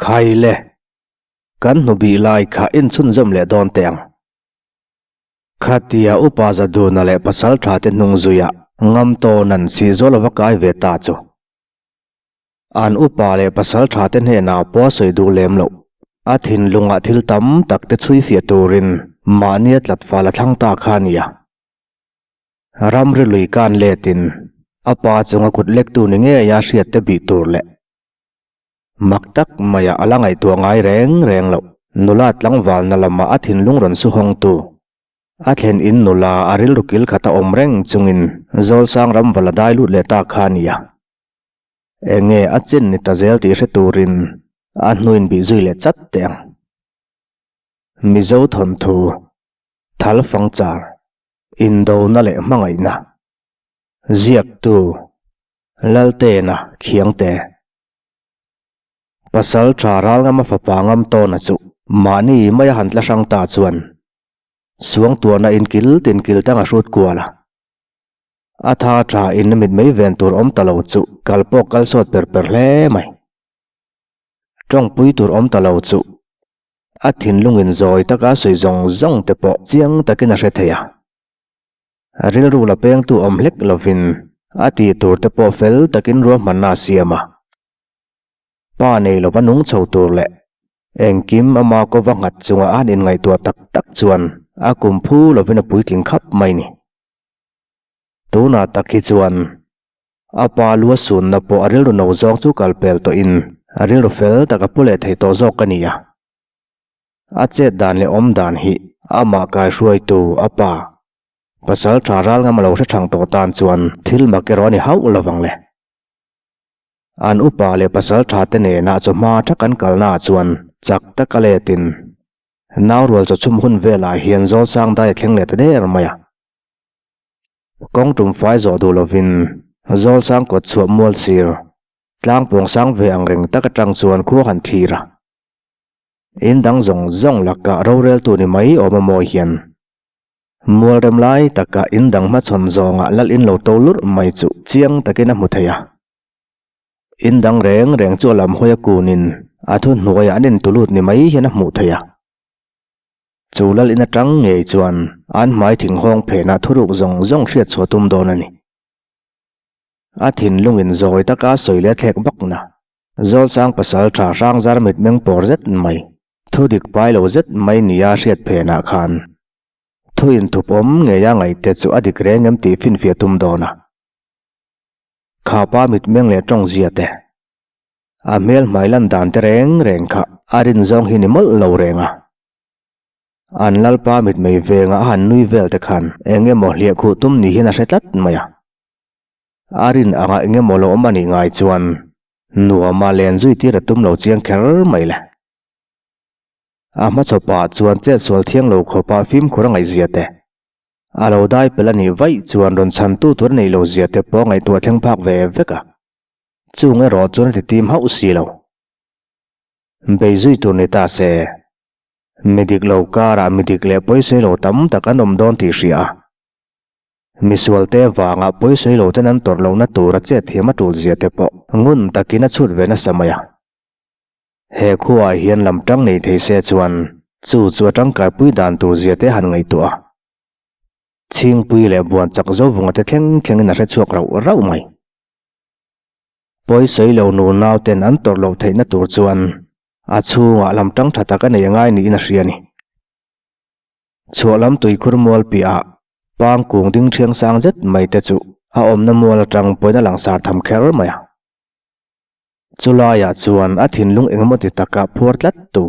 Khai le, kan hnubih lai kha inchhunzawm leh dawn teh ang. Khatia upa Zaduna leh pasal tha te hnung zuia ngam tawn an sih zawl ava kai ve ta chu. An upa leh pasal tha te hnenah pawh a sawi duh lem loh. A thinlungah thil tam tak te chhui fiah turin mahnia tlat fal a thlang ta kha a nia. Ramri lui kan letin a pa chunga kut lektu ni ngeia hriat te bih tur leh Mak tak maiah a la ngaihtuah ngai reng reng loh. Nula tlangvalna lamah a thinlung rawn su hawngtu. A thlen in nula a rilru kil khat a awm reng chungin Zawlsang ram val a dai lut leh ta kha a nia. Enge a chin ni ta zel tih hre turin a hnuin bih zui leh chat teh ang. Mizo thawnthu, Thal fangchar, Indona leh hmangaihna, Ziaktu, Laltena, Khiangte. Pasal tha ral ngama fapa ngam tawna chu mahni maia han tla hrang ta chuan suangtuahna in kil tin kil tang a hrut kual a. A tha tha in mit mei ven tur awm ta lo chu kal pawh kal sawt per per hle mai. Tawngpui tur awm ta lo chu a thinlung in zawi taka sawi zawng zawng te pawh chiang takin a hre thei a. Rilru la pengtu awm hlek lovin a tih tur te pawh fel takin ruahmanna a siam a. Pa nei lova nung chho tur leh engkim ama kova nghat chunga a han inngaihtuah tak tak chuan a kum phu lovin a puitling khap mai ni. Tunah tak hi chuan a pa lu a sunna pawh a rilru no zawng chu kal pel tawhin a rilru fel tak a pu leh thei tawh zawk a ni a. A chet dan leh awm dan hi amah kaihruaitu a pa pasal tha ral ngam a lo hre thang tawh tan chuan thil mak erawh a ni hauh lovang le. An upa leh pasal tha te nena chawhma tha kan kalna ah chuan chak taka letin nau rual chaw chhum hun velah hian Zawlsang dai a thleng leh ta der mai a. Kawng tum fai zawh duh lovin Zawlsang kawt chhuah mual sir tlang pawng sang ve ang reng tak atang chuan khua han thlir a. In dang zawng zawng lakah roreltu ni mai awm a mawi hian Mual rem lai taka in dang hmachhawn zawnga lal in lo to lurh mai chu chiang takin a hmu thei a. In dang reng reng chu a lam hawi a kunin a thu hnuaiah an intulut ni mai hian a hmuh thei a. Chu lal in atang ngei chuan an hmai thinghawng phenah thuruk zawng zawng hriat chhuah tum dawn a ni. A thinlungin zawi taka sawi leh thlek bakna Zawlsang pasal tha hrangzar mitmeng pawr zet mai, thu dik pai lo zet mai nia hriat phenah khan thu inthup awm ngeia ngaihte chu a dik reng em tih finfiah tum dawn a. Khapa mitmeng leh tawng zia te, a hmel hmai lan dan te reng reng kha a rin zawng hi ni mawlh lo reng a. An lalpa mitmei venga a han nui vel te khan eng emaw hliahkhuh tum ni hian a hre tlat mai a. A rin anga eng emaw lo awm a nih ngai chuan nuama len zui tir a tum lo chiang kher mai le. A hmachhawpah chuan chetsual thiang lo khawpa fimkhur a ngaihzia te, a lo dai pel a nih vaih chuan rawn chhantu tur a neih lo zia te pawh a ngaihtuah thleng phak ve vek a. Chung erawh chuan a ti tim hauh si lo. Bei zui tur ni ta se, mi dik lo karah mi dik leh pawisawi lo tam tak an awm dawn tih hria a. Misualte vanga pawisawi lo ten an tawrh lohna tura chet thiam a tul zia te pawh ngun takin a chhut ve nasa mai a. He khuaah hian lam tang nei thei se chuan chu chu a tangkaipui dan tur zia te han ngaihtuah a. Chhingpui leh buan chak zo vunga te thleng thlengin a hre chhuak rauh rauh mai. Pawisawi lo nu nau ten an tawrh loh theihna tur chuan a chhungah lam tang tha tak a nei angai niin a hria a ni. Chhuah lam tuikhur mual piahah pang kung ding thiang sang zet mai te chu a awmna mual atang pawhin a langsar tham kher mai a. Chulaiah chuan a thinlung engemaw ti taka phuar tlat tu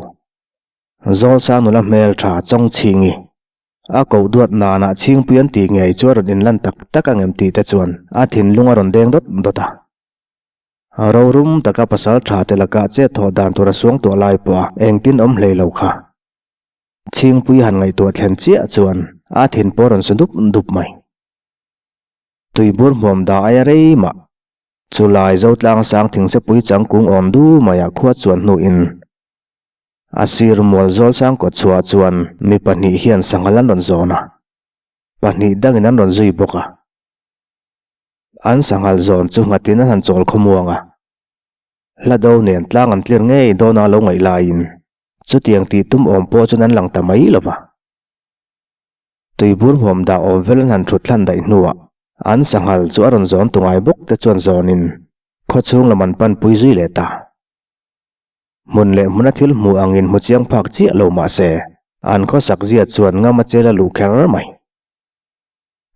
Zawlsang nula hmel tha Chawng Chhingi a koh duat nanah Chhingpui an tih ngei chu a rawn inlan tak tak ang em tih te chuan a thinlung a rawn deng dawt dawt a. Rorum taka pasal tha te lakah chet thawh dan tur a suang tuah lai pawh a engtin awm hlei lo kha. Chhingpui han ngaihtuah thlen chiah chuan a thin pawh a rawn su dup dup mai. Tuibur hmuam dah aia rei mah Chulai Zotlang sang thingchepui changkung awm du maiah khua chuan hnuin a sir mual zawl sang kawt chhuah chuan mi pahnih hian sanghal an rawn zawn a, pahnih dangin an rawn zui bawk a. An sanghal zawn chu nghatin an han chawl khawmuang a. Hla do nen tlang an tlir ngei dawna lo ngaih laiin chutiang tih tum awm pawh chuan an lang ta mai lo va. Tuibur hmuam dah awm vel an han thut thlan daih hnuah an sanghal chu a rawn zawn tu ngai bawk te chuan zawnin khawchhung lam an panpui zui leh ta. Hmun leh hmuna thil hmu angin hmu chiang phak chiah lo mah se an khawsak zia chuan ngam a chel a luh kher mai.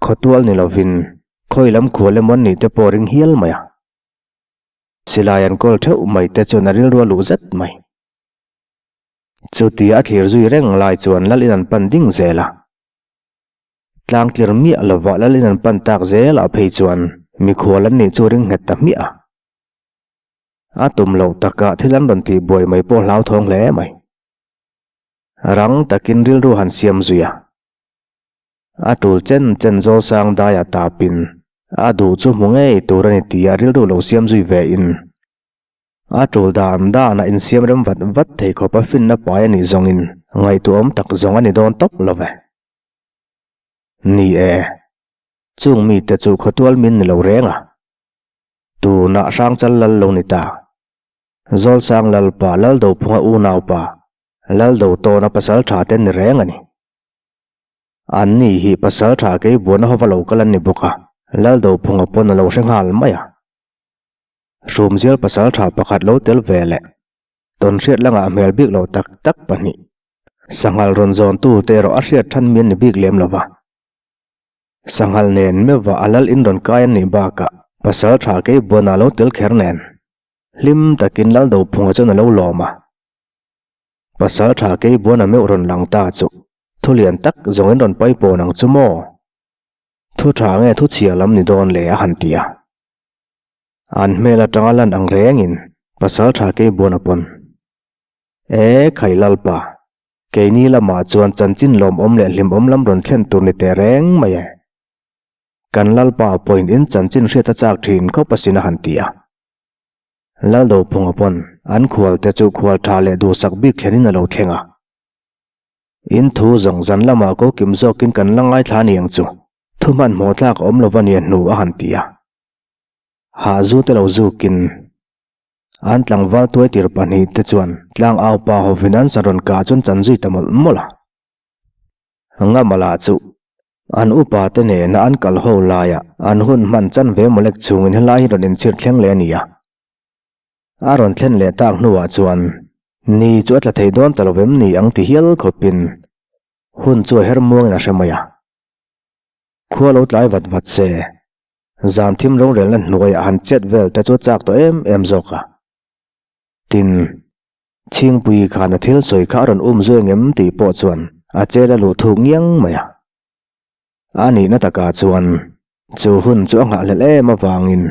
Khawtual ni lovin khawi lam khual emaw an nih te pawh ring hial mai a. Silai an kawl theuh mai te chuan a rilru a luh zet mai. Chuti a thlir zui reng lai chuan Lalin an pan ding zel a. Tlang tlir miah lovah Lalin an pan tak zelah phei chuan mikhual an nih chu ring nghet ta hmiah a. A tum loh takah thil an rawn tih buai mai pawh hlauthawng hle mai. Rang takin rilru han siam zui a. A tul chen chen Zawlsang daia tapin a duh chu hmu ngei tur a ni tia rilru lo siam zui ve in A tul dan dan a insiam rem vat vat thei khawp a finna pai a nih zawngin ngaihtuahawm tak zawng a ni dawn tawp lo ve. Ni e, chung mite chu khawtual min ni lo reng a. Tunah Hrangchal lal lo ni ta. Zawlsang Lalpa Laldophunga unaupa Laldotawna pasal tha te ni reng a ni. An ni hi pasal tha keibuana hova lo kal an ni bawk a, Laldophunga pawn a lo hre nghal mai a. Hrumzial pasal tha pakhat lo tel ve leh tawnhriat langah hmel bik lo tak tak pahnih sanghal rawn zawntu te erawh a hriat than mi an ni bik lem lo va. Sanghal nen meuhva a lal in rawn kai an nih bakah pasal tha kei buanah lo tel kher nen hlim takin lal dophunga chuan a lo lawm a. Pasal tha kei buana meuh rawn lang ta chu thu lian tak zawngin rawn paipawn ang chu maw? Thu tha nge thu chhia lam ni dawn le a han ti a. An hmel atanga lan ang rengin pasal tha kei buan a pawn. E khai Lalpa, keini lamah chuan chanchin lawmawm leh hlimawm lam rawn thlen tur ni teh reng mai e. Kan Lalpa pawhin in chanchin hriat a chak thin khawp asin a han ti a. Laldophunga pawn an khual te chu khual tha leh duhsak bik thlenin a lo thleng a. In thu zawng zan lamah ko kim zawkin kan la ngaithla ni ang chu, thu hmanhmawh tlak a awm lo va nia hnu a han ti a. Hahzu te lo zukin an tlangval tuai tir pahnih te chuan tlang au pa hovin an sa rawn kah chuan chan zui ta mawlh mawlh a. Ngamala chu an upa te nena an kal ho laia an hun hman chan ve mawlek chungin helai hi rawn inchhir thleng leh a ni a. A rawn thlen leh tak hnuah chuan ni chu a tla thei dawn ta lo vem ni ang ti hial khawpin hun chu a her muangin a hre mai a. Khua lo tlai vat vat se. Zan thim rorelna hnuaiah han chet vel te chu chak tawh em em zawk a. Tin, Chhingpui khan a thil sawi kha a rawn um zui angem tih pawh chuan a chel a luh thuk ngiang mai a. A nihna takah chuan chu hun chu a nghahhlelh em avangin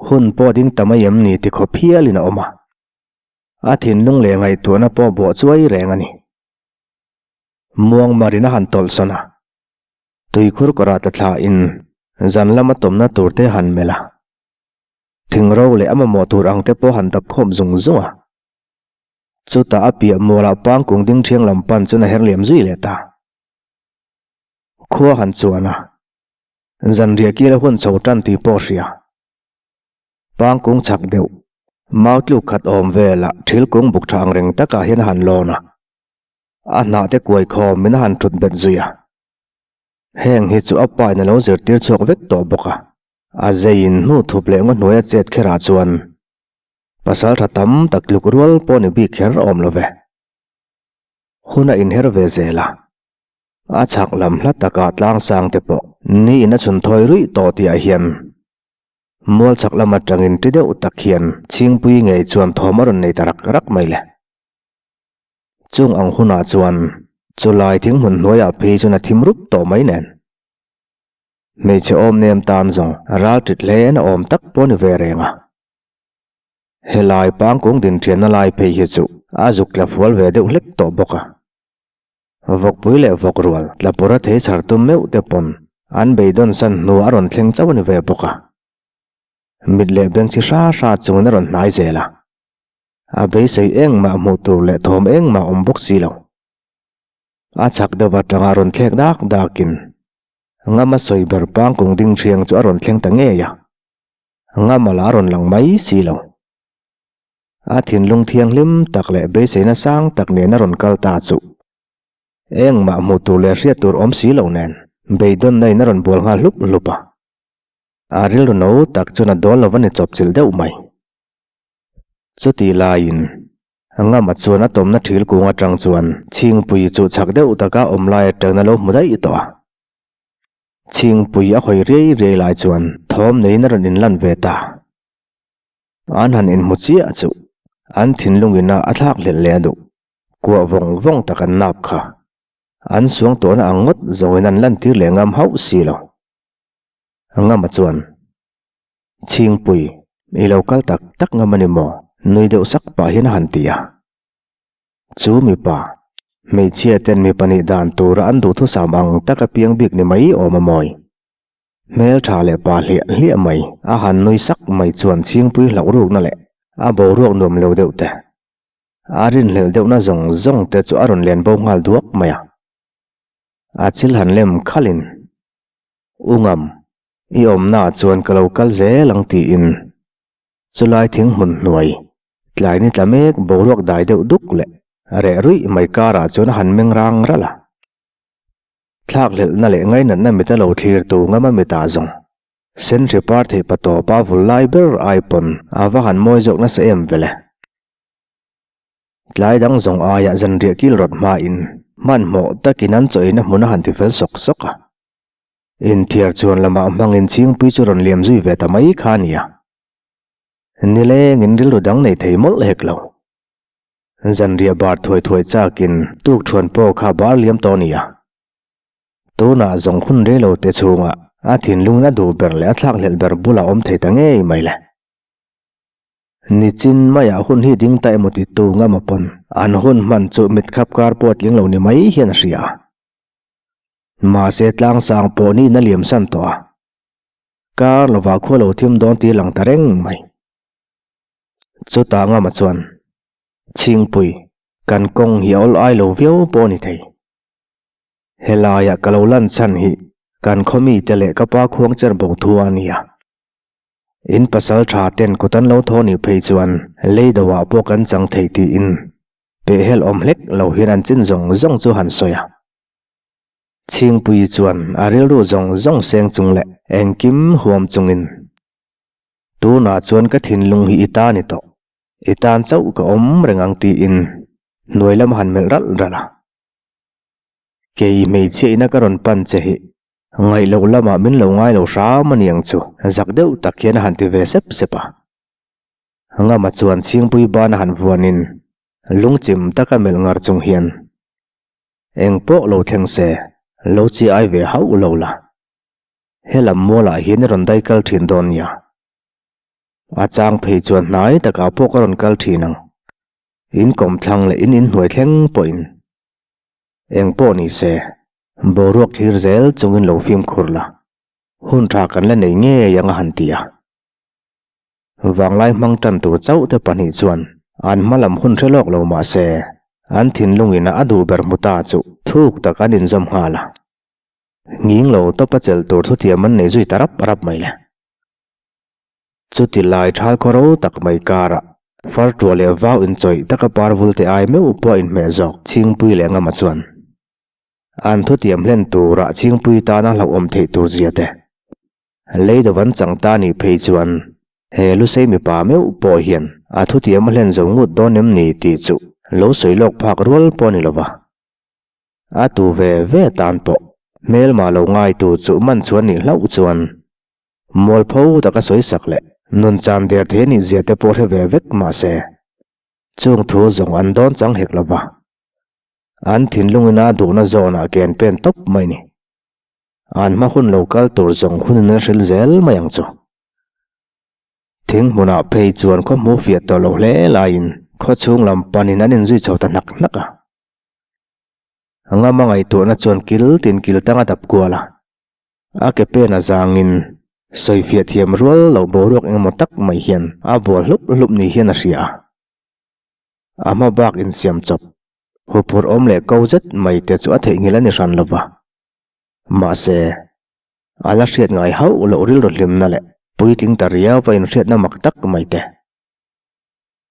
hun pawh ding ta mai em ni ti khawp hialin a awm a. A thinlung leh ngaihtuahna pawh bawh chuai reng a ni. Muangmarin a han tawlhsawn a. Tuikhur kawrah tla thlain zan lama tawmna tur te han melh a, thingro leh a mamawh tur ang te pawh han dap khawm zung zung a. Chutah a piah mualah pangkung ding thiang lam pan chuan a her liam zui leh ta. Khua han chuan a, zanriah kil a hun chho tan tih pawh hria. Pangkung chak deuh, mau tluk khat awm velah thil kung buk tha ang reng takah hian a han lawn a, a hnah te kuai khawmin a han thut bet zui a. Heng hi chu a pa in a lo zirtir chhuak vek tawh bawk a, a zeiin hnu thup leh ngaw hnuaia chet kherah chuan pasal tha tam tak tluk rual pawh ni bik kher awm lo ve. Hun a inher ve zel a, a chhak lam hla takah tlang sang te pawh ni in a chhun thawi ruih tawh tihah hian mual chhak lam atangin ti deuh tak hian Chhingpui ngei chuan thawm a rawn nei ta rak rak mai le. Chung ang hunah chuan chulai thinghmun hnuaiah phei chuan a thim rup tawh mai nen. Hmeichhe awm nem tan zawng ral tit hlein a awm tak pawh ni ve reng a. Helai pangkung din thianna lai phei hi chu a zuk tla fual ve deuh hlek tawh bawk a. Vawkpui leh vawk rual tla pawra thei chhar tum meuh te pawn an beidawn san hnu a rawn thleng chauh a ni ve bawk a. Mit leh beng chi hra hra chungin a rawn hnai zel a. A beisei engmah hmuh tur leh thawm engmah awm bawk si lo. A chhak deuh atanga rawn thlek dak dakin Ngama sawi ber pangkung ding thiang chu a rawn thleng ta ngei a, Ngama lah a rawn lang mai si lo. A thinlung thianghlim tak leh beiseina sang tak nen a rawn kal ta chu. Engmah hmuh tur leh hriat tur awm si lo nen beidawnna in a rawn bual nghal hlup hlup a. A rilru no tak chuan a dawl lo va ni chawpchilh deuh mai. Chutih laiin Ngama chuan a tawmna thil kung atang chuan Chhingpui chu chak deuh taka awm lai atangin a lo hmu daih tawh a. Chhingpui a hawi riai riai lai chuan thawm neiin a rawn inlan ve ta. An han inhmu chiah chu an thinlung ina a thlak hlelh leh a duh. Kuah vawng vawng tak an nap kha. An suang tawhna ang ngawt zawngin an lantir leh ngam hauh si lo. Ngama chuan. Chhingpui, i lo kal tak tak ngam a ni maw? Nui deuh sak pah hian a han ti a. Chu mipa, hmeichhia ten mipa nih dan tura an duhthusam ang taka piang bik ni mai awm a mawi. Hmel tha leh pa hliah hliah mai a han nui sak mai chuan Chhingpui hlauh rukna leh a boruak nuam lo deuh te, a rinhlelh deuhna zawng zawng te chu a rawn len bo nghal duak mai a. A chil han lem khalhin, U Ngam, I awmnaah chuan ka lo kal zel ang tiin chulai thing hmun hnuai tlai ni tla mek boruak dai deuh duk leh reh ruih mai karah chuan a han meng rang ralh a. Thlakhlelhna leh ngainatna mita lo thlir tu ngam a mitah zawng senhri par theih pa tawpa vul lai ber ai pawn a va han mawi zawk nasa em vele. Tlai dang zawng aiah zanriah kil rawt hmain hmanhmawh takin an chaw eina hmun a han ti fel sawk sawk a. Inthiar chuan lamah hmangin Chhingpui chu rawn liam zui ve ta mai kha a nia. Nilengin rilru dang nei thei mawlh hek lo. Zanriah bar thuai thuai chakin tukṭhuan pawh kha bar liam tawh a nia. Tunah zawng hun rei lo te chhungah a thinlungin a duh ber leh a thlakhlelh ber bulah awm thei ta ngei mai le. Nichin maiah hun hi ding ta emaw titu ngama pawn an hun hman chu mitkhap kar pawh a tling lo ni mai hian a hria a. Mahse tlang sang pawh niin a liam san tawh a, kar lovah khua lo thim dawn tih lang ta reng mai. Chutah Ngama chuan, Chhingpui, kan kawng hi a awl ai lo viau pawh a ni thei. Helaiah ka lo lan chhan hi kan khaw mite leh ka pa khuang cher bo thu a nia. In pasal tha ten kut an lo thaw nih phei chuan lei doah pawh kan chang thei tiin pehhel awm hlek lo hian an chin zawng zawng chu han sawi a. Chhingpuii chuan a rilru zawng zawng seng chung leh engkim huam chungin, Tunah chuan ka thinlung hi i ta ni tawh, i tan chauh ka awm reng ang tiin hnuai lam a han melh ralh ralh a. Kei hmeichhia ina ka rawn pan che hi ngaih loh lamah min lo ngai lo hram a ni ang chu zak deuh tak hian a han ti ve sep sep a. Ngama chuan Chhingpuii ban a han vuanin lungchim taka melh ngar chung hian, Eng pawh lo thleng se, lo chi ai ve hauh lo la. Helam mualah hian i rawn dai kal thin dawn nia. A chang phei chuan hnai takah pawh ka rawn kal thin ang. In kawmthlang leh in inhnuai thleng pawhin. Eng pawh ni se, boruak thlir zel chungin lo fimkhur la. Hun tha kan la nei ngei ang a han ti a. Vanglai hmang tan tur chauh te pahnih chuan an hma lam hun hre lawk lo mah se, an thinlungin a a duh ber hmu ta chu thuk tak an inzawm nghal a. Nghing lo tawpa chelh tur thuthiam an nei zui ta rap rap mai le. Chuti lai thal khaw ro tak mai karah far ṭuah leh vau inchawih taka par vul te ai meuh pawh a inhmeh zawk Chhingpui leh Ngama chuan an thutiam hlen turah Chhingpui tana hlauhawm theih tur zia te Lei dovan chang ta nih phei chuan he Lusei mipa meuh pawh hian a thutiam a hlen zo ngut dawn em ni tih chu lo sawi lawk phak rual pawh a ni lova. A tu ve ve tan pawh hmelma lo ngaitu chu man chuan nih hlauh chuan mualpho taka sawi sak leh nun chan der thei a nih zia te pawh hre ve vek mah se chung thu zawng an dawn chang hek lova. An thinlungin a duhna zawnah ke an pen tawp mai ni. An hma hun lo kal tur zawng hunin an hril zel mai ang chu. Thing hmunah phei chuan khaw hmu fiah tawh lo hle laiin khaw chhung lam panin an inzui chho ta hnak hnak a. Ngama ngaihtuahna chuan kil tin kil tang a dap kual a. A ke pen a zangin sawi fiah thiam rual lo boruak engemaw tak mai hian a bual hlup hlup ni hian a hria a. A hma bak insiam chawp, huphurh awm leh ko zet mai te chu a theihnghilh a ni hran lova. Mahse, a la hriat ngai hauh loh rilru hlimna leh puitling ta riau va inhriatna mak tak mai te.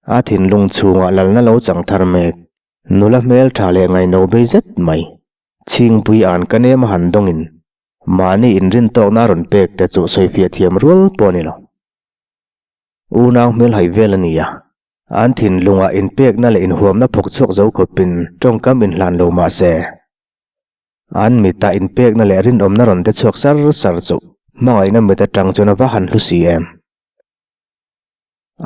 A thinlung chhungah lalna lo chang thar mek. Nula hmel tha leh ngaihno bei zet mai. Chhingpui an ka nem a han dawngin mahni inrin tawkna a rawn pek te chu sawifiah thiam rual pawh a ni lo. Unau hmel hai vel a ni a. An thinlungah inpekna leh inhuamna phawk chhuak zo khawpin tawngkam inhlan lo mah se, an mitah inpekna leh rinawmna rawn te chhuak sar sar chu hmangaihna mit atang chuan a va han hlu si em.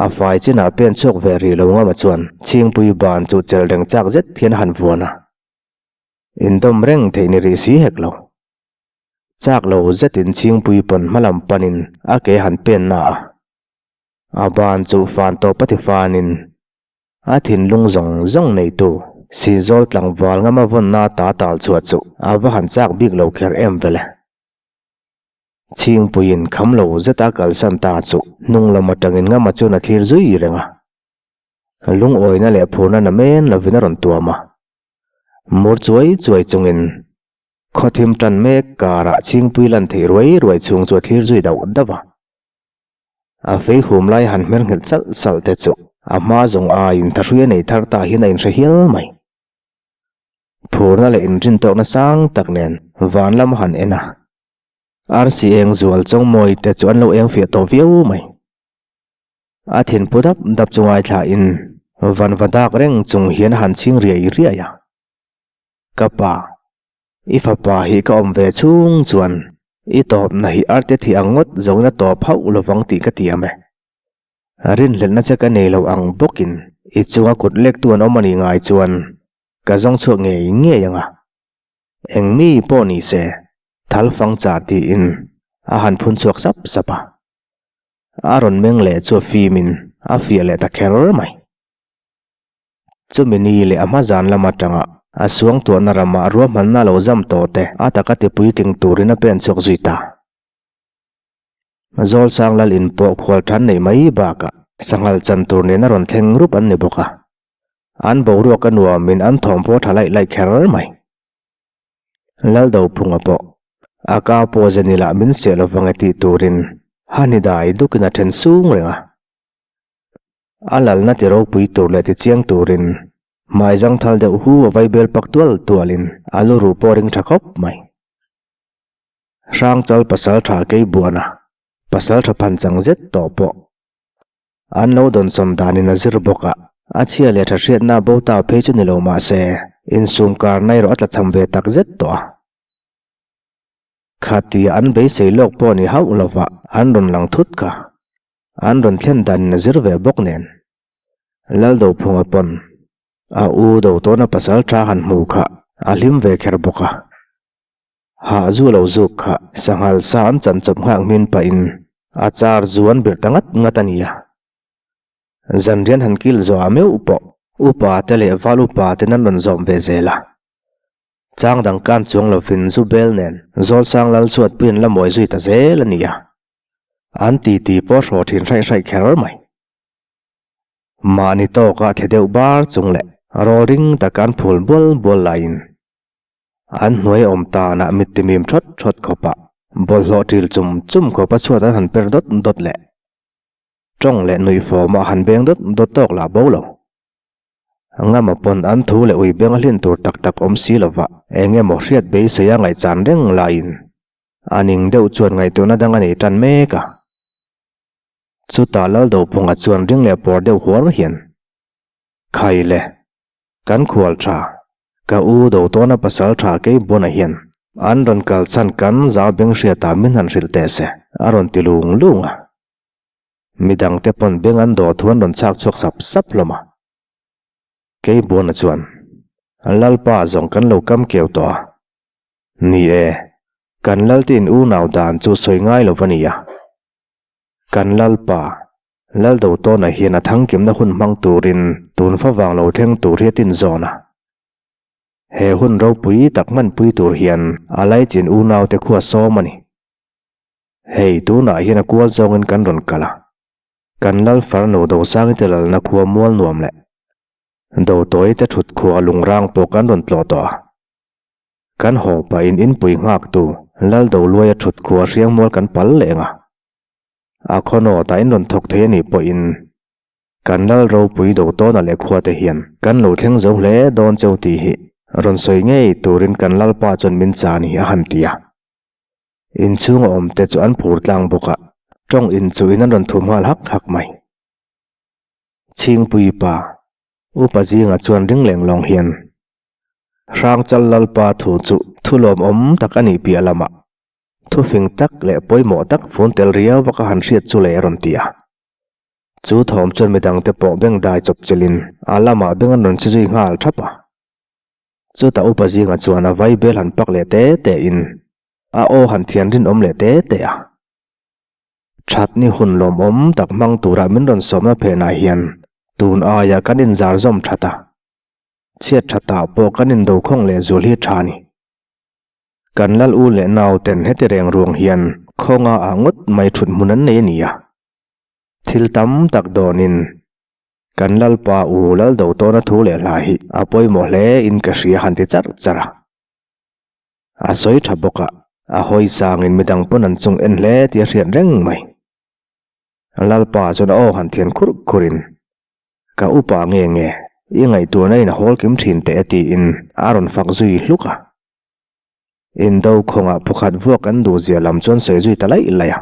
A fai chinah pen chhuak ve rih lo ngama chuan Chhingpui ban chu chel reng chak zet hian a han vuan a. Indawm reng theih ni rih si hek lo. Chak lo zetin Chhingpui pawn hma lam panin a ke han pen na a. A ban chu fan tawp a ti fanin a thinlung zawng zawng neitu Sinzawl tlangval ngama vawnna ta tal chhuah chu a va han chak bik lo kher em vele. Chhingpuiin kham lo zeta kalsan ta chu hnung lam atangin ngama chuan a thlir zui reng a. Lungawina leh phurna na men lovin a rawn tuam a. Mur chuai chuai chungin khawthim tan mek karah Chhingpui lan theih ruai ruai chhung chu a thlir zui dauh dauh a. A fei hum lai han hmer nghelh salh salh te chu a hma zawng aiin thahrui a nei thar ta hian a inhre hial mai. Phurna leh inrintawkna sang tak nen van lam a han en a. Arsi eng zual chawngmawi te chu an lo eng fiah tawh viau mai. A thinpu dap dap chu ngaithlain van va dak reng chung hian a han chhing riai riai a. Ka pa, i fapa hi ka awm ve chhung chuan i tawpna hi arte thih ang ngawt zawngin a tawp hauh lovang tih ka tiam e. Rinhlelhna che ka nei lo ang bawkin i chunga kut lektu an awm a nih ngai chuan ka zawng chhuak ngei ngei ang a. Eng mi pawh ni se, thal fang char tiin a han phun chhuak sap sap a. A rawn meng leh chu a fimin a fiah leh ta kher mai. Chumi ni leh a hma zan lam atanga a suangtuahna ramah ruahmanna lo zam tawh te a taka tipuitling turin a pen chhuak zui ta. Zawlsang lal in pawh khual than neih mai bakah sanghal chan tur nen a rawn thleng rup an ni bawk a. An boruak a nuamin an thawm pawh tha laih laih kher mai. Laldophunga pawh a kau pawh zeni lah min seh lovang e tih turin hani dai dukin a then sung reng a. A lalna ti ropui tur leh ti chiang turin hmai zangthal deuh hu a vaibel pak tual tualin a lu ruh pawh ring tha khawp mai. Hrangchal pasal tha Keibuana pasal tha phan chang zet tawh pawh An lo dawnsawm danin a zir bawk a, a chhia leh tha hriatna bo ta phei chu ni lo mah se, insum karna erawh a tlachham ve tak zet tawh a. Khatia an beisei lawk pawh ni hauh lova an rawn lang thut kha, an rawn thlen danin a zir ve bawk nen. Laldophunga pawn a u do tawna pasal tha han hmu kha a hlim ve kher bawk a. Hah zu lo zuk kha sanghal sa an chan chawp nghak hmin pahin a char zu an birh ta ngat ngat a nia. Zanrian han kil zawh ah meuh pawh upa te leh val upa ten an rawn zawm ve zel a. Chang dang kan chuang lovin zu bel nen Zawlsang lal chhuatpui an la mawi zui ta zel a nia. An titi pawh hraw thin hraih hraih kher mai. Mahni tawkah the deuh bar chung leh rawl ring taka an phul bual bual laiin An hnuai awm tanah mitti mim thawt thawt khawpah bawlhhlawh ṭil chum chum khawpa chhuat an han per dawt dawt leh ṭawng leh nuih fawmah han beng dawt dawt tawk lah bo lo. Ngama pawn an thu leh ui beng a hlin tur tak tak awm si lova eng emaw hriat beisei a ngaihchan reng laiin a ning deuh chuan ngaihtuahna dang a nei ṭan mek a. Chutah Laldophunga chuan ring leh pawr deuh huar hian, Khai le! Kan khual tha, ka u do tawna pasal tha kei buana hian an rawn kal chhan kan zau beng hriatah min han hrilh teh se, a rawn ti lung lung a. Midangte pawn beng an dawh thu an rawn chhak chhuak sap sap hlawm a. Kei buana chuan, Lalpa zawng kan lo kam keu tawh a. Ni e, kan Laltein unau dan chu sawi ngai lo va nia. Kan Lalpa, Laldo tawnah hian a thangkimna hun hmang turin tun favang lo thleng tur hi a tin zawn a. He hun ropui tak hmanpui tur hian a laichin unaute khua sawm a ni. Hei tunah hian a kual zawngin kan rawn kal a. Kan Lal farnu Dosangite lalna khua mual nuam leh Dotawite thut khua lungrang pawh kan rawn tlawh tawh a. Kan haw pahin inpui nghaktu Lal Doluaia thut khua hriangmual kan pal leh ang a. A khawnawtah in rawn thawk thei a nih pawhin. Kan lal ropui do tawna leh khuate hian kan lo thleng zo hle dawn cheu tih hi rawn sawi ngei turin kan lalpa chuan min cha ni a han ti a. Inchhunga awmte chu an phur tlang bawk a, tawng inchuhin an rawn thum nghal hak hak mai. Chhingpui pa, Upa zinga chuan ring leng lawng hian Hrangchal lalpa thu chu thu lawmawm tak a nih piah lamah thu fing tak leh pawimawh tak fun tel riau vaka han hriat chu le a rawn ti a. Chu thawm chuan midangte pawh beng dai chawp chilhin a lamah beng an rawn che zui nghal thap a. Chutah upa zinga chuan a vai bel han pak leh te te in a aw han thian rinawm leh te te a. Thatni hun lawmawm tak hmang tura min rawn sawmna phenah hian tun aia kan inzar zawm that a. Chhiat thatah pawh kan indokhawng leh zul hi tha ni. Kan lal u leh nau ten heti reng ruang hian khawnga ah ngawt mai thut hmun an nei a ni a. Thil tam tak dawnin kan Lalpa u lal do tawna thu leh hla hi a pawimawh hle in ka hria han ti charh charh a. A sawi tha bawk a, a hawi sangin midang pawn an chung en hle tih a hriat reng mai. Lalpa chuan a aw han thian khurh khurhin, Ka upa nge nge, i ngaihtuahna in a hawl kim thin teh e tiin a rawn fak zui hluk a. Indo khawngah phukhat vuak an duh zia lam chuan sawi zui ta laih laih a.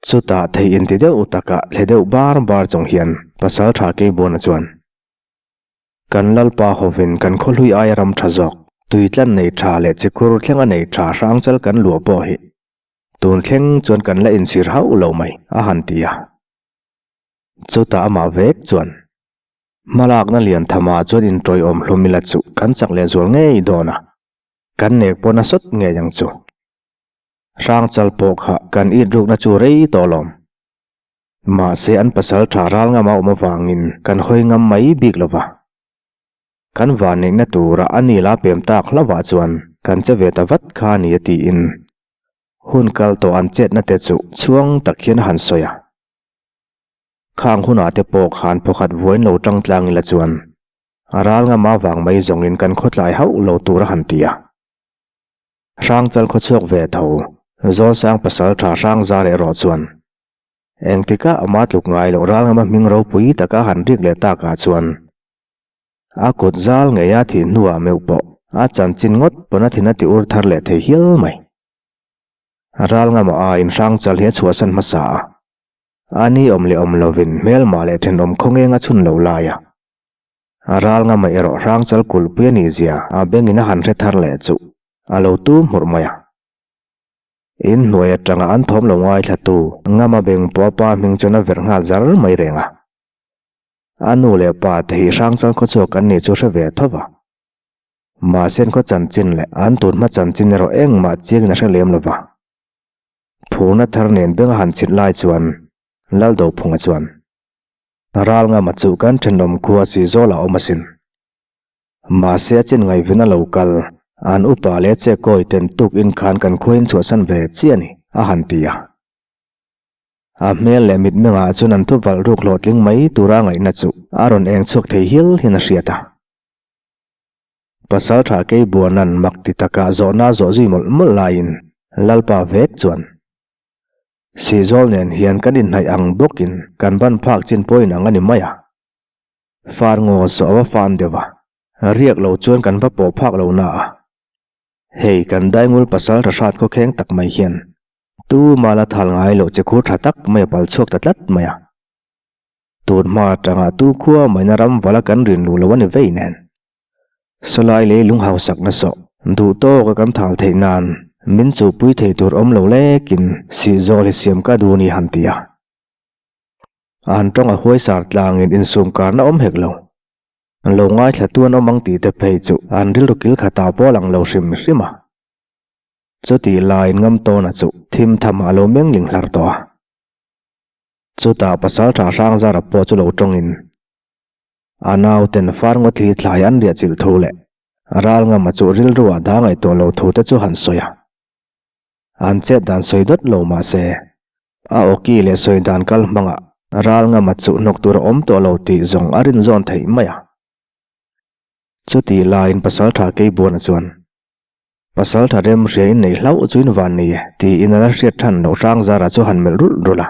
Chutah thei inti deuh takah thle deuh bar bar chung hian pasal tha Keibuana chuan, Kan Lalpa hovin kan khawhlui aia ram tha zawk, tuitlan nei tha leh chikhur thlenga nei tha hrangchal kan luah pawh hi tun thleng chuan kan la inchhir hauh lo mai, a han ti a. Chutah amah vek chuan, Hmalakna lian thamah chuan inṭawiawm hlawm ila chu kan chak lehzual ngei dawn a, kan nek pawh nasawt ngei ang chu. Hrangchal pawh kha kan it rukna chu rei tawh lawm. Mahse an pasal tha ral ngam a awm avangin kan hawi ngam mai bik lo va. Kan vanneihna tura a nila pem tak hlauhah chuan kan che ve ta vat kha a ni a tiin hun kal tawh an chetna te chu chhuang tak hian a han sawi a. Khang hunah te pawh khan phawkhat vuain lo tang tlang ila chuan a ral ngam avang mai zawngin kan khawtlai hauh lo tur a han ti a. Hrangchal khawchhuak ve tho, Zawlsang pasal tha Hrangzar erawh chuan engtikah ama tluk ngai loh ralngama hming ropui taka han rik leh takah chuan a kut zal ngeia thih hnuah meuh pawh a chanchin ngawt pawn a thin a ti ur thar leh thei hial mai. Ralngama aiin Hrangchal hi a chhuahsan hmasa a, a ni awm leh awm lovin hmelmah leh thenawm khawngeng a chhun lo lai a. A ral ngama erawh hrangchal kulhpui a nih zia a bengin a han hre thar leh chu a lo tum hmurh mai a. In hnuai atanga an thawm lo ngaithlatu ngama beng pawh a pa hming chuan a verh nghal zar mai reng a. A nu leh pa te hi hrangchal khawchhuak an nih chu hre ve tho va. Mahse an khaw chanchin leh an tun hma chanchin erawh engmah chiangin a hre lem lo va. Phurna thar nen beng a han chhit lai chuan Laldophunga chuan. Ral ngama chu kan thenawm khua si zawl a awm asin. Mahse a chin ngaihven a lo kal, an upa leh che kawi ten tuk in khan kan khua in chhuahsan ve chiah a ni, a han ti a. A hmel leh mitmengah chuan an thu valh ruk hlawhtling mai tura ngaihna chu a rawn eng chhuak thei hial hian a hriat a. Pasal tha Keibuanan mak ti taka zawhna zawh zui mawlh mawlh laiin Lalpa vek chuan, Sihzawl nen hian kan inhnaih ang bawkin kan ban phak chin pawh inang a ni mai a. Far ngaw saw a va fan deuh a, riak lo chuan kan va pawh phak lo na a. Hei kan daingul pasal rahrat khawkheng tak mai hian tu mala thal ngai loh che khur tha tak mai a pal chhuak ta tlat mai a. Tun hma atanga tu khua maina ram vala kan rin luh lo a ni vei nen. Sawlai lei lung hausak na sawh duh tawka kan thal theih nan min chuhpui thei tur awm lo lekin sihzawl hi siam ka duh ni han ti a. An tawng a huaisar tlangin insum karna awm hek lo. Lo ngaithla tu an awm ang tih te phei chu an rilru kil khatah pawh a lang lo hrim hrim a. Chutih laiin ngam tawna chu thim tham a lo meng ling hlar tawh a. Chutah pasal tha Hrangzara pawh chu lo tawngin A nauten far ngaw thli thlai an riah chilh thu leh ral ngama chu rilru ah dah ngaihtuah lo thu te chu han sawi a. An chet dan sawi dawt lo mah se, a awki leh sawi dan kal hmangah ral ngama chu hnawk tur a awm tawh lo tih zawng a rin zawn theih mai a. Chutih laiin Pasaltha Keibuana chuan, Pasaltha rem hria in nei hlauh chu in van nei e, tiin a la hriat than loh Hrangzara chu han melh rulh rulh a.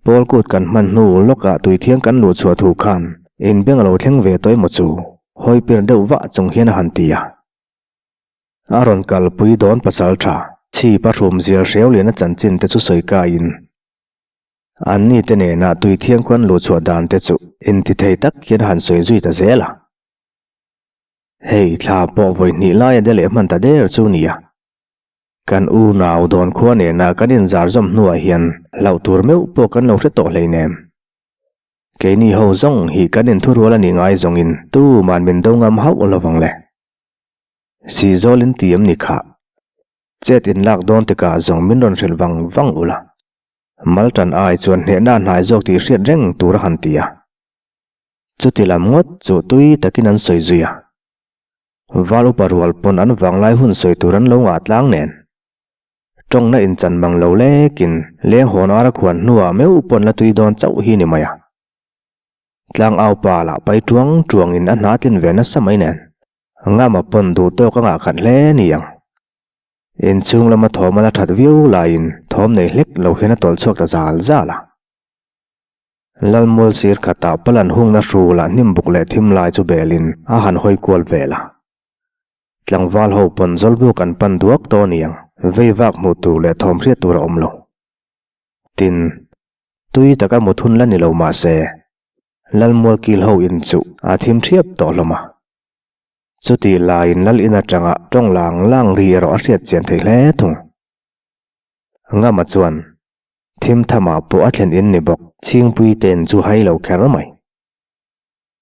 Pawl kut kan hman hnu lawkah tuithiang kan luh chhuah thu khan inbeng a lo thleng ve tawh emaw chu hawi pir deuh vah chung hian a han ti a. A rawn kalpui dawn pasal tha chhip a hrum zial hreu lian a chanchin te chu sawi kaiin anni te nena tuithiang khuan luh chhuah dan te chu intithei tak hian a han sawi zui ta zel a. Hei thla pawh vawi hnih laia de leh hman ta der chu nia. Kan unau dawn khua nena kan inzar zawm hnuah hian hlauh tur meuh pawh kan lo hre tawh hleinem. Keini ho zawng hi kan inthurual a nih ngai zawngin tuman min do ngam hauh lo vang le. Sihzawl in ti em ni khah? Chet in lak dawn tikah zawng min rawn hrilh vang vang ula. Maltan ai chuan hnehna a hnai zawk tih hriat reng tur a han ti a. Chuti lam ngawt chu tui takin an sawi zui a. Val upa rual pawn an vanglai hun sawi tur an lo ngah tlang nen. Tawngna inchan mang lo lekin leng hawn ara khuan hnuah meuh pawn la tui dawn chauh hi ni mai a. Tlang au pa lah pai tuang tuangin a hna tlin ve nasa mai nen. Ngama pawn duh tawk a ngah khat hle ni ang. Inchhung lama thawm a la that viau laiin thawm nei hlek lo hian a tawlh chhuak ta zal zal a. Lalmual sir khatah palan hungna hrulah hnim buk leh thim lai chu belin a han hawi kual vel a. Tlangval ho pawn zawlbuk an pan duak tawh aniang, vei vak hmuh tur leh thawm hriat tur a awm lo. Tin, tui taka mut hun la ni lo mah se, Lalmual kil ho in chu a thim thiap tawh hlawm a. Chutih laiin Lal in atanga tawng lang lang ri erawh a hriat chian thei hle thung. Ngama chuan Thim thamah pawh a thlen in ni bawk. Chhingpui ten chu hai lo kher mai.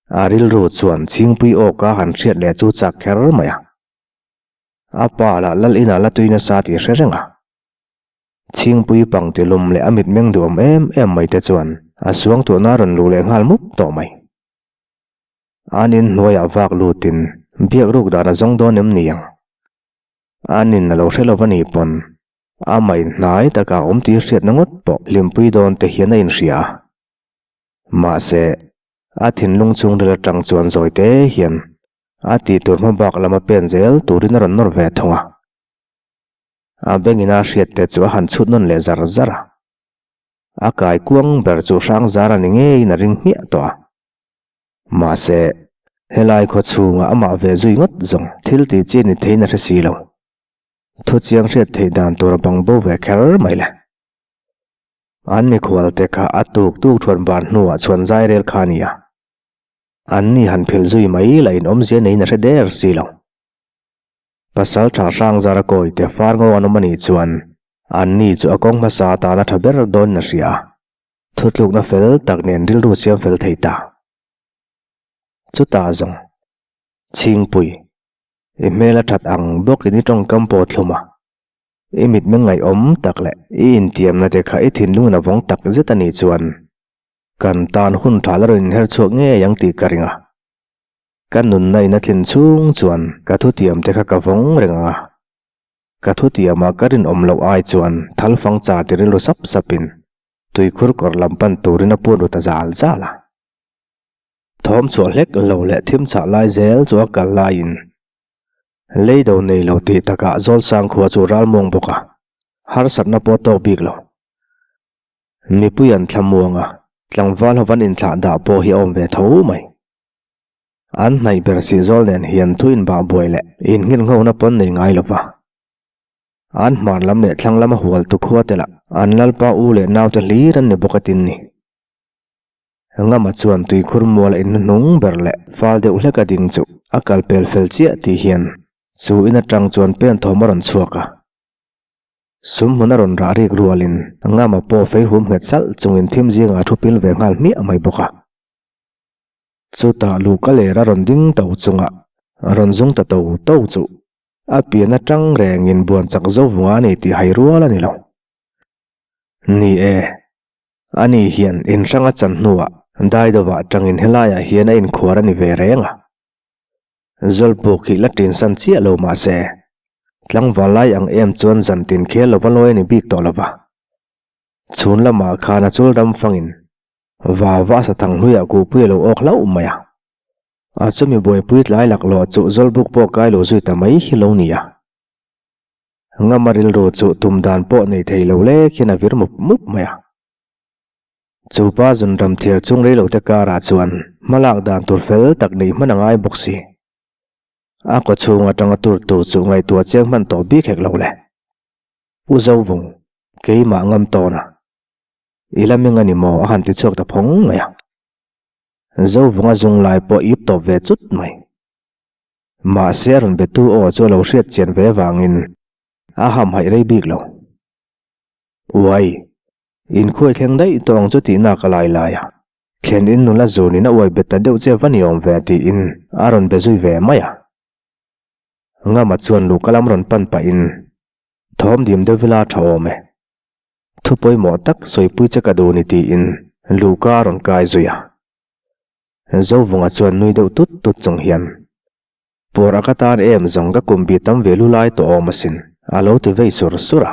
A rilru chuan Chhingpui awka han hriat leh chu chak kher mai a. A pa lah lal inah la tui nasa tih hre reng a. Chhingpui pang ti lum leh a mitmeng duhawm em em mai te chuan a suangtuahna a rawn luh leh nghal mup tawh mai. An in hnuaiah vak lutin biak ruk dan a zawng dawn em ni ang? An in a lo hre lo va ni pawn Amah inhnai taka awm tih hriatna ngawt pawh hlimpui dawn te hian a inhria a. Mahse, a thinlung chhungril atang chuan zawi te hian a tih tur hma bak lama pen zel turin a rawn nawr ve thung a. A bengin a hriat te chu a han chhut nawn leh zar zar a. A kai kuang ber chu hrang zar a ni ngeiin a ring hmiah tawh a. Mahse, helai khaw chhunga amah ve zui ngawt zawng thil tih chi ni theiin a hre si lo. Thu chiang hriat theih dan tur a bang bo ve kher mai le. An mikhual te kha a tuk tuk thuan ban hnuah chhuan zai rel kha a ni a. An ni han phil zui mai lah in awmzia neiin a hre der si lo. Pasal tha hrang zara kawi te far ngo an awm a nih chuan an ni chu a kawng hmasa atan a tha ber dawnin a hria a. Thutlukna fel tak nen rilru siam fel thei ta. Chutah zawng Chhingpui. I hmel a that ang bawkin i tawngkam pawh thlum a, i mitmeng ngaihawm tak leh i intiamna te kha i thinlungin a vawng tak zet a nih chuan kan tan hun tha la rawn inher chhuak ngei ang tih ka ring a. Ka nunna in a tlin chhung chuan ka thutiam te kha ka vawng reng ang a, ka thutiamah ka rinawm loh ai chuan thal fang char ti rilru sap sapin tuikhur kawr lam pan turin a pun ru ta zal zal a. Thawm chhuah hlek lo leh thim chah lai zel chu a kal laiin lei do nei lo tih takah Zawlsang khua chu ral muang bawk a, harsatna pawh tawk bik lo. Mipui an thla muang a, tlangval ho van inthlah dah pawh hi a awm ve tho mai. An hnaih ber sih zawl nen hian thu inbah buai leh innghin nghona pawn nei ngai lo va. An hmar lam leh thlang lama hual tu khua te lah an lalpa u leh naute hlir an ni bawk a tin ni. Ngama chuan tuikhur mual a inhnuhnung ber leh fal deuh hlek a ding chu a kal pel fel chiah tih hian chu in atang chuan pen thawm a rawn chhuak a. Sum hmun a rawn rah rik rualin Ngama pawh fei hum nghet salh chungin thim zingah a thu pil ve nghal hmiah mai bawk a. Chutah luhka ler a rawn ding to chungah a rawn zung ta to to chu a pian atang rengin buan chak zo vunga a ni tih hai rual a ni lo. Ni e. Ani hian in hrang a chan hnuah Daidawah tangin helaiah hian a inkhuar a ni ve reng a. Zawlpuk hi la tinsan chiah lo mah se, tlangval lai ang em chuan zan tin khel lova lawi a ni bik tawh lova. Chhun lamah khan a chul ram fangin va va sa thang hluiah kuhpui a lo awk hlauh mai a. A chumi buaipui tlai laklawh chu Zawlbuk pawh kai lo zui ta mai hi lo ni a. Ngama rilru chu tum dan pawh nei thei lo lek hian a vir mup mup mai a. Chu pa zunram thiar chung rei lote karah chuan hmalak dan tur fel tak neih hman a ngai bawk si. A kaw chhung atanga turtu chu ngaihtuah chiang hman tawh bik hek lo le. U Zovung, keimah ngam tawn a. I la meng a ni maw a han ti chhuak ta phawng mai a. Zovunga zung lai pawh ip tawp ve chut mai. Mahse a rawn betu aw chu a lo hriat chian ve vangin a hamhaih rei bik lo. Uai, inkhuai thleng daih tawh ang chu tihna ka lai lai a. Thlen in nula zunin a uai bet ta deuh che va ni awm ve tiin a rawn be zui ve mai a. Ngama chuan luhka lam rawn pan pahin thawm dim deuh vela tha awm e. Thu pawimawh tak sawipui che ka duh ni tiin luhka a rawn kai zui a. Zovunga chuan nui deuh tut tut chung hian, Pawr a ka tan em zawng ka kum bi tam ve lu lai tawh awm asin, a lo ti vei sur sur a.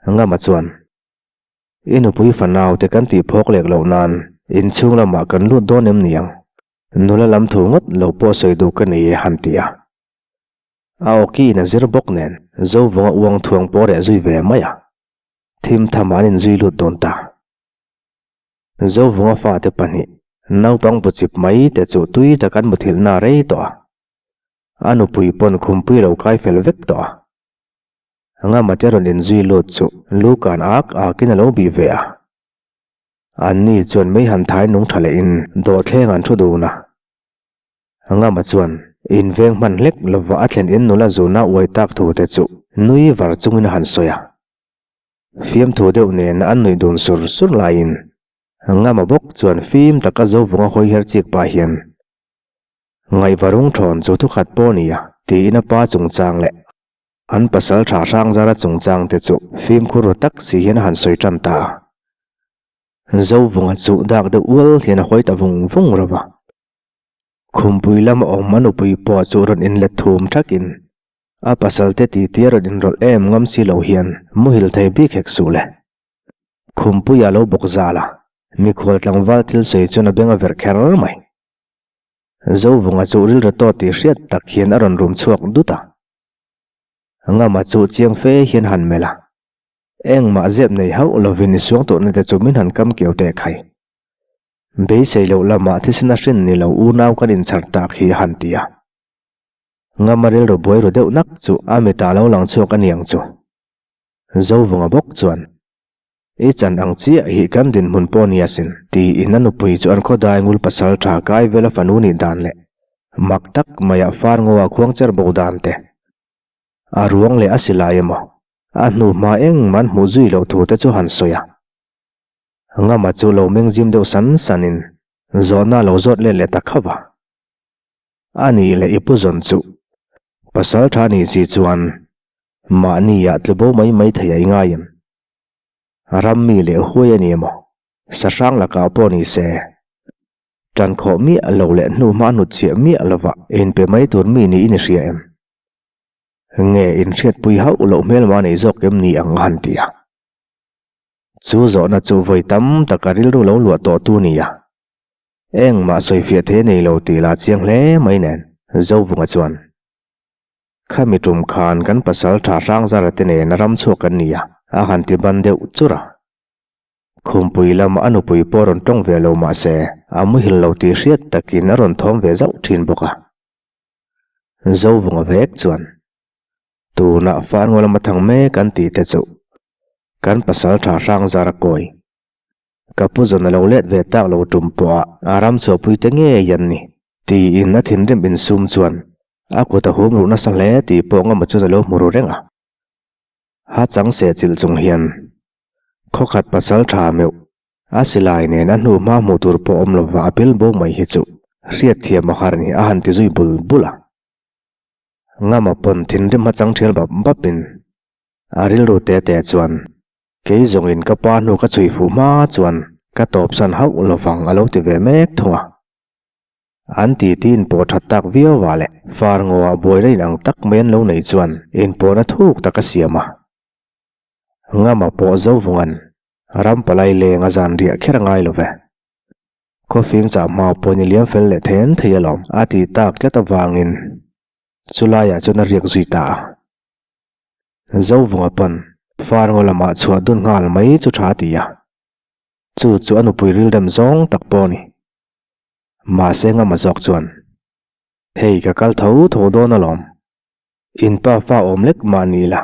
Ngama chuan, I nupui fanau te kan tih phawk lek loh nan inchhung lamah kan lut dawn em niang? Nula lam thu ngawt lo pawh sawi duh ka nei e han ti a. A awki in a zir bawk nen Zovunga uang thuang pawh reh zui ve mai a. Thim tham an inzui lut dawn ta. Zovunga fate pahnih, naupang bu chip mai te chu tui tak an muthilhna a rei tawh a. A nupui pawn khumpui lo kai fel vek tawh a. Ngamate rawn inzui lut chu lu kan ak akin a lo bih ve a. Anni chuan mei han thai nung tha lehin dawhthleng an thu dun a. Ngama chuan inveng hman hlek lova a thlen in nula zuna uai tak thu te chu nui var chungin a han sawi a. Fiamthu deuh nen an nuih dun sur sur laiin Ngama bawk chuan fim taka Zovunga hawi her chik pah hian Ngaihvarung thawn chu thukhat pawh a ni a tiin a pa chungchang leh An pasal tha hrangzara chungchang te chu fimkhur ru tak si hian a han sawi tan ta a. Zovunga chu dak deuh ual hian a hawi ta vung vung reuh a. Khumpui lama awm a nupui pawh chu rawn inlet thum thakin a pasal te titi a rawn inrawlh em ngam si lo hian muhil thei bik hek suh le. Khumpuia lo bawk zal a, mikhual tlangval thil sawi chuan a beng a verh kher mai. Zovunga chu rilru tawt tih hriat tak hian a rawn rum chhuak dut a. Ngama chu chiang fe hian han melh a. Engmah zep nei hauh lovin i suang tawhna te chu min han kam keu teh khai. Beisei loh lamah thisen a hrin ni lo unau kan inchhar tak hi a han ti a. Ngama rilru buai ru deuh nak chu a mitah lo lang chhuak a niang chu. Zovunga bawk chuan. I chan ang chiah hi kan dinhmun pawh ni asin, tiin a nupui chu an khawdai ngul pasal tha kai vela fanu nih dan leh mak tak maiah far ngawa khuang cher bo dan te, a ruang leh a silai emaw, a hnu hma engmah an hmuh zui loh thu te chu han sawi a. Ngama chu lo meng zim deuh san sanin zawhna a lo zawt let leh ta khauh a. A nih leh i pu zawn chu pasal tha nih si chuan mahniah tlu bo mai mai thei a i ngai em? Ram mi leh huai a ni emaw, sahrang lakah pawh ni se, tan khawh miah lo leh hnu hma hnut chhiah miah lova inpe mai tur mi niin i hria em? Nge inhriatpui hauh loh hmelma nei zawk em ni ang a han ti a. Chu zawhna chu vawi tam taka rilru lo luah tawh tu ni a. Engmah sawifiah thei a nei lo tih lah chiang hle mai nen Zovunga chuan. Khami tum khan kan pasal tha Hrangzara te nen a ram chhuak kan ni a, a han ti ban deuh chur a. Khumpui lama a nupui pawh rawn tawng ve lo mah se, a muhil lo tih hriat takin a rawn thawm ve zauh thin bawk a. Zovunga vek chuan, Tunah Farngaw lama thang mek an tih te chu kan pasal tha Hrangzara kawi. Ka pu zawn a lo let ve tak lo tum pawh a a ram chhuahpui te ngei an ni. Tiin a thinrim insum chuan a kut a hum ruh nasa hle tih pawh ngama chuan a lo hmu ru reng a. Ha chang seh chilh chung hian khawkhat pasal tha meuh a silai nen a hnu hma hmuh tur pawh awm lova a pil bo mai hi chu hriatthiam a har ni a han ti zui bul bul a. Ngama pawn thinrim ha chang thial bap bapin a rilru te te chuan Kei zawngin ka pa hnu ka chhui fuh hma chuan ka tawpsan hauh lovang a lo ti ve mek thung a. An titi inpawh that tak viau vah leh far ngaw ah buaina in ang tak mai an lo nei chuan inpawhna thuk tak a siam a. Ngama pawh Zovungan ram palai leng a zan riah kher a ngai lo ve. Khawfing chah hma pawhin i liam fel leh then thei alawm a ti tak tlat avangin chulaiah chuan a riak zui ta a. Zovunga pawn Farngaw lamah chhuah dun nghal mai chu tha ti a. Chu chu a nupui rilrem zawng tak pawh a ni. Mahse Ngama zawk chuan, Hei ka kal tho tho dawn alawm. In pa fa awm lek mah ni la,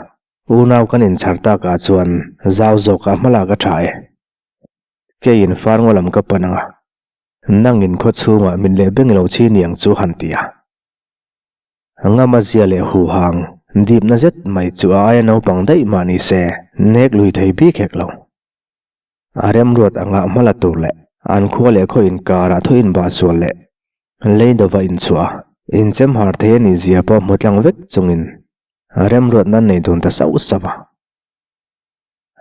unau kan inchhar takah chuan zau zawkah hmalak a tha e. Keiin far ngaw lam ka pan ang a, nangin khaw chhungah min leh beng lo chi niang chu han ti a. Ngama zia leh huhang dipna zet mai chu a aia naupang daih mah ni se, nek lui thei bik hek lo. A remruat anga hma la tur leh an khua leh khaw inkarah thaw inbah sual leh lei dova inchhuah a, inchem har thei a nih zia pawh hmu tlang vek chungin a remruatna an nei dun ta sauh sauh a.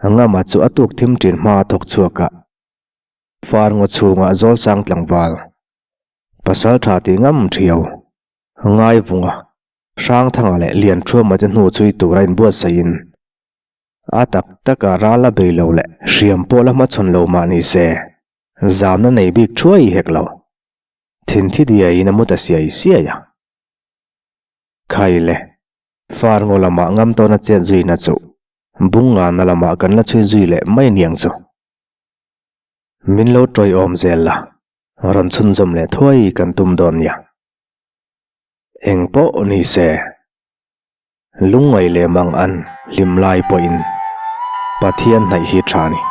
Ngama chu a tuk thim ṭin hma a thawk chhuak a, far ngaw chhungah Zawlsang tlangval, pasal ṭha tih ngam ṭhiau, Ngaivunga, Hrangthanga leh Lianṭhuama te hnu chhui tura inbuatsaihin A tak taka ral a bei lo leh hriam pawh la hmachhawn lo mah ni se, zamna nei bik thuai hek lo. Thinthi diaiin a mu ta siai siai a. Khai le, far ngaw lamah ngam tawna chet zuina chu bung ngana lamah kan la chhui zui leh mai niang chu. Min lo tawiawm zel la, rawn chhunzawm leh thuai kan tum dawn nia. Eng pawh ni se. Lungngaih leh mang an hlim lai pawhin Pathian hnaih hi tha a ni.